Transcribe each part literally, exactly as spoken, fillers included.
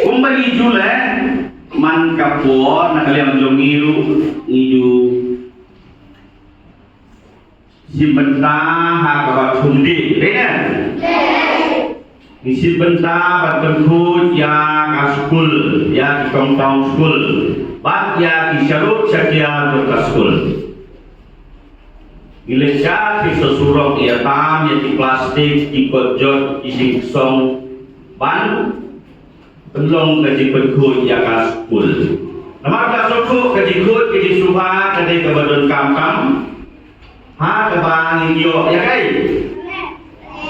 Kumba ngi ju leh man ka por, na ka liang jong ngi ruh ngi ju shim bynta ha kaba thung dih, dei ne? Ngi shim bynta ban pynkhuid ïa ka skul, ïa ki compound skul, bad ïa ki sharud shakhlia jong ka skul. Ngi leit sha ki surok, ïa tam ïa ki plastik, ki kot jot, ki jingsong, ban pynlong ka jingpynkhuid ïa ka skul. Namar ka sngewthuh ka jingkhuid ka jingsuba ka dei kaba donkam tam. Ha kaba ngin ïoh ïa kaei?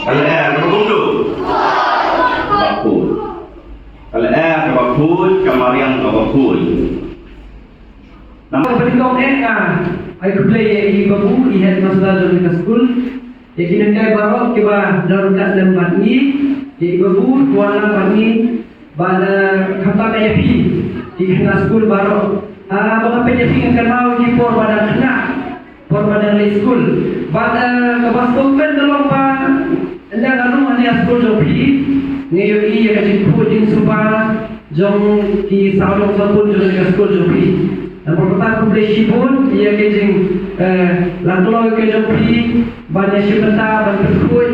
Ka lyer kaba kumno? Kaba khuid. Ka lyer kaba khuid, ka mariang kaba khuid. Namar ba nyngkong eh nga ai khublei ïa i babu, i headmaster jong ka skul, ïa ki nonghikai baroh kiba don ryngkat lem bad ngi, ïa i babu, i wan lang bad ngi, bad, eh, khamtam ïa phi, ki khynnah skul baroh. Ah, ba nga peit ïa phi nga kynmaw ïa ki por ba dang khynnah, por ba dang leit skul. Bad, eh, kaba sngewkmen ka long ba ynda nga rung hangne ha skul jong phi, nga ïohi ïa ka jingkhuid jingsuba jong ki sawdong sawkun jong ka skul jong phi. Namar kata khublei shibun ïa ka jing, eh, la kloi ka jong phi ban ïa shim bynta ban pynkhuid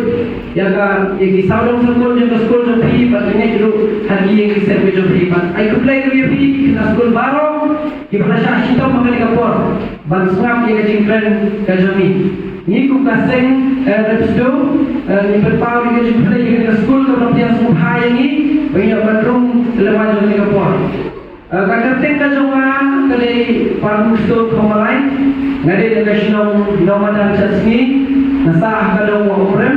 ïa ka, ïa ki sawdong sawkun jong ka skul jong phi, bad ngeit ruh ha ki ïing ki sem ka jong phi. Bad ai khublei ruh ïa phi ki khynnah skul baroh kiba la shah shitom ha kane ka por ban sngap ïa ka jingkren ka jong ngi. Ngi kum ka seng, eh, Rep Sdang, eh, ngi pynpaw ïa ka jingkhublei ïa ka skul kaba la pdiang sngewbha ïa ngi ba ngi ïoh ban rung lem bad jong kane ka por. Eh, ka kyrteng ka jong nga ka dei Parmusto Khomalai. Nga dei na ka shnong Nongmadan Chatsngi, nga sah ha ka dong Wah Umrem.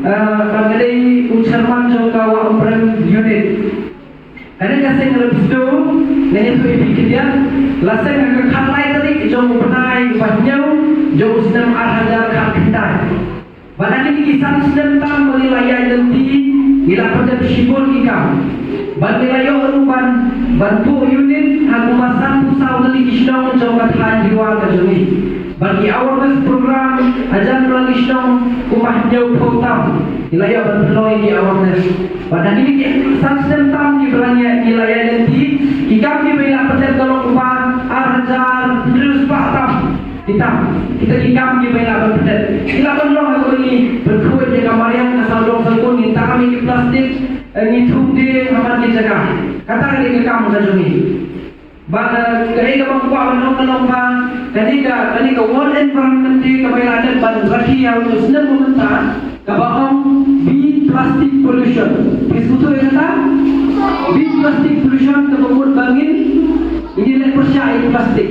Eh, bad nga dei u chairman jong ka Wah Umrem unit. Kane ka seng Rep Sdang, nga ïathuh ïa phi khyndiat, la seng ha ka khatlai tarik jong u bnai ba hynñiew jong u snem ar hajar khatkhyndai. Bad ha kine ki san snem tam ba ngi la ïaid lynti, ngi la pyndep shibun ki kam. Bad ngi la ïoh ruh ban, ban buh unit ha kumba sanphew saw tylli ki shnong jong ka thaiñ Jowai ka jong ngi. Bad ki awareness program hajan ruh ki shnong kumba hynñiewphew tam ngi la ïoh ban pynlong ïa ki awareness. Bad ha kine ki san snem tam kiba la ngi, ngi la ïaid lynti, ki kam kiba ngi la pyndep ka long kumba ar hajar hynriew spah tam. Kita, kita ki kam kiba ngi la ban pyndep, ngi la ban long ha kaba ngi pynkhuid ïa ka mariang ka sawdong sawkun, ngi tam ïa ki plastik, eh, ngi thung dieng ha man ki jaka. Kata ka dei ka kam ka jong ngi. Bad, eh, kaei kaba nga kwah ban ong ka long ba kane ka, kane ka World Environment Day kaba ngi la dep ban rakhe ha u snem ba mynta, kaba ong Beat Plastic Pollution. Phi sngewthuh ïa kata? Beat Plastic Pollution kaba mut ba ngin, ngin ïaleh pyrshah ïa ki plastik.